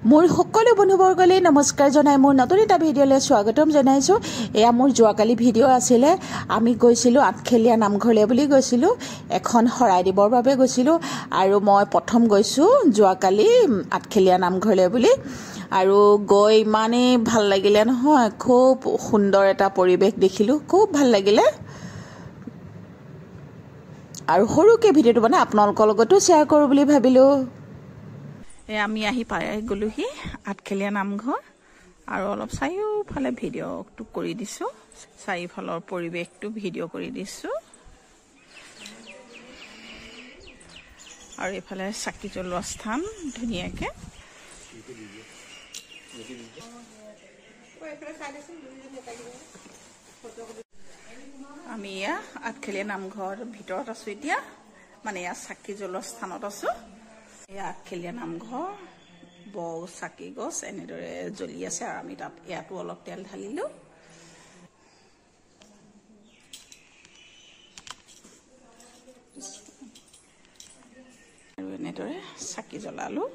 মোৰ সকলো বন্ধুবৰ্গলৈ নমস্কাৰ জনাই মোৰ নতুন এটা ভিডিঅ'লৈ স্বাগতম জনাইছোঁ। এয়া মোৰ যোৱাকালি ভিডিঅ' আছিলে। আমি গৈছিলোঁ আঠখেলীয়া নামঘৰলৈ বুলি গৈছিলোঁ, এখন শৰাই দিবৰ বাবে গৈছিলোঁ। আৰু মই প্ৰথম গৈছোঁ যোৱাকালি আঠখেলীয়া নামঘৰলৈ বুলি। আৰু গৈ ইমানেই ভাল লাগিলে নহয়, খুব সুন্দৰ এটা পৰিৱেশ দেখিলোঁ, খুব ভাল লাগিলে। আৰু সৰুকৈ ভিডিঅ'টো মানে আপোনালোকৰ লগতো শ্বেয়াৰ কৰোঁ বুলি ভাবিলোঁ। আমি আহি পাই গ'লোহি আঠখেলীয়া নামঘৰ। আৰু অলপ চাৰিওফালে ভিডিঅ'টো কৰি দিছোঁ, চাৰিওফালৰ পৰিৱেশটো ভিডিঅ' কৰি দিছোঁ। আৰু এইফালে চাকি জ্বলোৱা স্থান ধুনীয়াকৈ। আমি এয়া আঠখেলীয়া নামঘৰ ভিতৰত আছোঁ এতিয়া, মানে এয়া চাকি জ্বলোৱা স্থানত আছোঁ। এয়া আঠখেলীয়া নামঘৰ, বৰ চাকি গছ এনেদৰে জ্বলি আছে। আৰু আমি তাত ইয়াতো অলপ তেল ঢালিলোঁ। আৰু এনেদৰে চাকি জ্বলালোঁ।